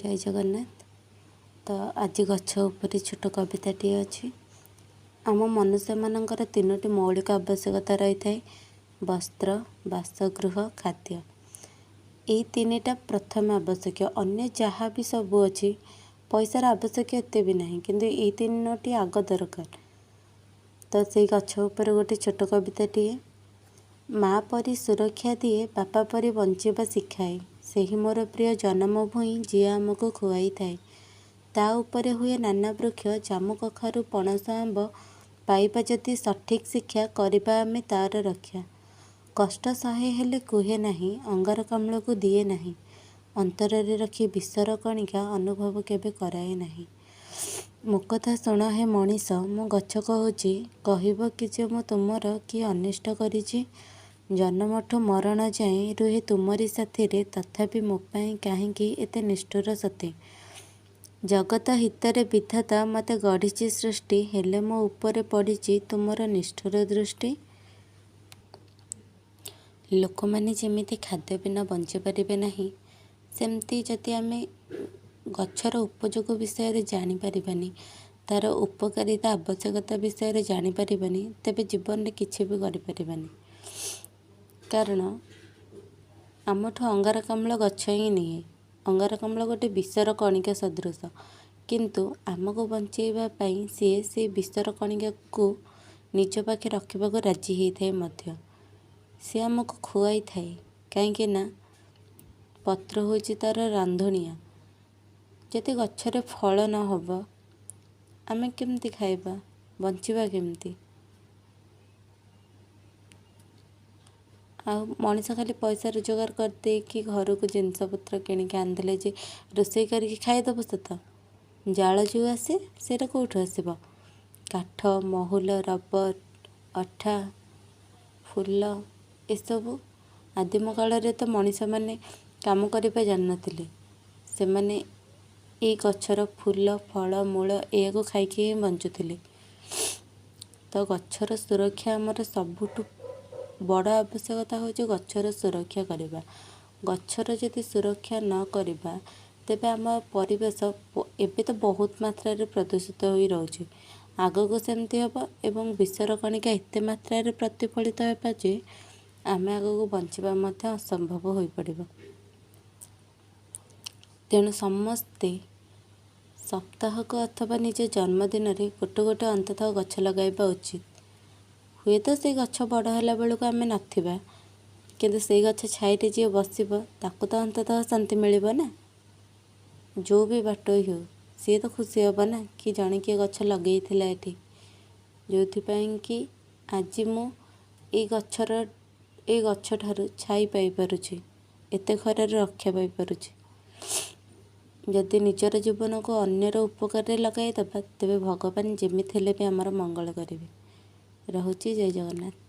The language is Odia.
ଜୟ ଜଗନ୍ନାଥ। ତ ଆଜି ଗଛ ଉପରେ ଛୋଟ କବିତାଟିଏ ଅଛି। ଆମ ମନୁଷ୍ୟମାନଙ୍କର ତିନୋଟି ମୌଳିକ ଆବଶ୍ୟକତା ରହିଥାଏ: ବସ୍ତ୍ର, ବାସଗୃହ, ଖାଦ୍ୟ। ଏଇ ତିନିଟା ପ୍ରଥମେ ଆବଶ୍ୟକୀୟ। ଅନ୍ୟ ଯାହା ବି ସବୁ ଅଛି, ପଇସାର ଆବଶ୍ୟକ ଏତେ ବି ନାହିଁ, କିନ୍ତୁ ଏଇ ତିନୋଟି ଆଗ ଦରକାର। ତ ସେଇ ଗଛ ଉପରେ ଗୋଟେ ଛୋଟ କବିତାଟିଏ। ମା' ପରି ସୁରକ୍ଷା ଦିଏ, ବାପା ପରି ବଞ୍ଚିବା ଶିଖାଏ, ସେହି ମୋର ପ୍ରିୟ ଜନମ ଭୂଇଁ, ଯିଏ ଆମକୁ ଖୁଆଇଥାଏ। ତା' ଉପରେ ହୁଏ ନାନା ବୃକ୍ଷ, ଜାମୁ, କଖାରୁ, ପଣସ, ଆମ୍ବ। ପାଇବା ଯଦି ସଠିକ୍ ଶିକ୍ଷା, କରିବା ଆମେ ତା'ର ରକ୍ଷା। କଷ୍ଟ ସହେ ହେଲେ କୁହେ ନାହିଁ, ଅଙ୍ଗାରକାମ୍ଳକୁ ଦିଏ ନାହିଁ, ଅନ୍ତରରେ ରଖି ବିଷର କଣିକା ଅନୁଭବ କେବେ କରାଏ ନାହିଁ। ମୋ କଥା ଶୁଣ ହେ ମଣିଷ, ମୁଁ ଗଛ କହୁଛି, କହିବ କି ଯେ ମୁଁ ତୁମର କି ଅନିଷ୍ଟ କରିଛି? ଜନମଠୁ ମରଣ ଯାଏଁ ରୁହେ ତୁମରି ସାଥିରେ, ତଥାପି ମୋ ପାଇଁ କାହିଁକି ଏତେ ନିଷ୍ଠୁର ସତେ? ଜଗତ ହିତରେ ବିଧାତା ମୋତେ ଗଢ଼ିଛି ସୃଷ୍ଟି, ହେଲେ ମୋ ଉପରେ ପଡ଼ିଛି ତୁମର ନିଷ୍ଠୁର ଦୃଷ୍ଟି। ଲୋକମାନେ ଯେମିତି ଖାଦ୍ୟ ବିନା ବଞ୍ଚିପାରିବେ ନାହିଁ, ସେମିତି ଯଦି ଆମେ ଗଛର ଉପଯୋଗ ବିଷୟରେ ଜାଣିପାରିବାନି, ତା'ର ଉପକାରିତା ଆବଶ୍ୟକତା ବିଷୟରେ ଜାଣିପାରିବାନି, ତେବେ ଜୀବନରେ କିଛି ବି କରିପାରିବାନି। କାରଣ ଆମଠୁ ଅଙ୍ଗାରକାମ୍ଳ ଗଛ ହିଁ ନିଏ। ଅଙ୍ଗାରକାମ୍ଳ ଗୋଟେ ବିଷର କଣିକା ସଦୃଶ, କିନ୍ତୁ ଆମକୁ ବଞ୍ଚେଇବା ପାଇଁ ସିଏ ସେଇ ବିଷର କଣିକାକୁ ନିଜ ପାଖେ ରଖିବାକୁ ରାଜି ହେଇଥାଏ ମଧ୍ୟ। ସିଏ ଆମକୁ ଖୁଆଇଥାଏ, କାହିଁକି ନା ପତ୍ର ହେଉଛି ତା'ର ରାନ୍ଧୁଣିଆ। ଯଦି ଗଛରେ ଫଳ ନ ହେବ, ଆମେ କେମିତି ଖାଇବା, ବଞ୍ଚିବା କେମିତି? ଆଉ ମଣିଷ ଖାଲି ପଇସା ରୋଜଗାର କରିଦେଇକି ଘରକୁ ଜିନିଷପତ୍ର କିଣିକି ଆଣିଦେଲେ ଯେ ରୋଷେଇ କରିକି ଖାଇଦେବ ସତ, ଜାଳ ଯେଉଁ ଆସେ ସେଇଟା କେଉଁଠୁ ଆସିବ? କାଠ, ମହୁଲ, ରବର, ଅଠା, ଫୁଲ ଏସବୁ। ଆଦିମ କାଳରେ ତ ମଣିଷମାନେ କାମ କରିବା ଜାଣିନଥିଲେ। ସେମାନେ ଏଇ ଗଛର ଫୁଲ, ଫଳ, ମୂଳ ଏହାକୁ ଖାଇକି ହିଁ ବଞ୍ଚୁଥିଲେ। ତ ଗଛର ସୁରକ୍ଷା ଆମର ସବୁଠୁ ବଡ଼ ଆବଶ୍ୟକତା ହେଉଛି ଗଛର ସୁରକ୍ଷା କରିବା। ଗଛର ଯଦି ସୁରକ୍ଷା ନ କରିବା, ତେବେ ଆମ ପରିବେଶ ଏବେ ତ ବହୁତ ମାତ୍ରାରେ ପ୍ରଦୂଷିତ ହୋଇ ରହୁଛି, ଆଗକୁ ସେମିତି ହେବ ଏବଂ ବିଷର କଣିକା ଏତେ ମାତ୍ରାରେ ପ୍ରତିଫଳିତ ହେବ ଯେ ଆମେ ଆଗକୁ ବଞ୍ଚିବା ମଧ୍ୟ ଅସମ୍ଭବ ହୋଇପଡ଼ିବ। ତେଣୁ ସମସ୍ତେ ସପ୍ତାହକ ଅଥବା ନିଜ ଜନ୍ମଦିନରେ ଗୋଟେ ଗୋଟେ ଅନ୍ତତଃ ଗଛ ଲଗାଇବା ଉଚିତ। ହୁଏତ ସେଇ ଗଛ ବଡ଼ ହେଲା ବେଳକୁ ଆମେ ନଥିବା, କିନ୍ତୁ ସେଇ ଗଛ ଛାଇରେ ଯିଏ ବସିବ ତାକୁ ତ ଅନ୍ତତଃ ଶାନ୍ତି ମିଳିବ ନା। ଯେଉଁ ବି ବାଟ ହେଉ, ସିଏ ତ ଖୁସି ହେବ ନା କି ଜଣେ କିଏ ଗଛ ଲଗେଇଥିଲା ଏଠି, ଯେଉଁଥିପାଇଁ କି ଆଜି ମୁଁ ଏଇ ଗଛର ଏଇ ଗଛଠାରୁ ଛାଇ ପାଇପାରୁଛି, ଏତେ ଖରାରୁ ରକ୍ଷା ପାଇପାରୁଛି। ଯଦି ନିଜର ଜୀବନକୁ ଅନ୍ୟର ଉପକାରରେ ଲଗାଇଦେବା, ତେବେ ଭଗବାନ ଯେମିତି ହେଲେ ବି ଆମର ମଙ୍ଗଳ କରିବେ। ରହୁଛି, ଜୟ ଜଗନ୍ନାଥ।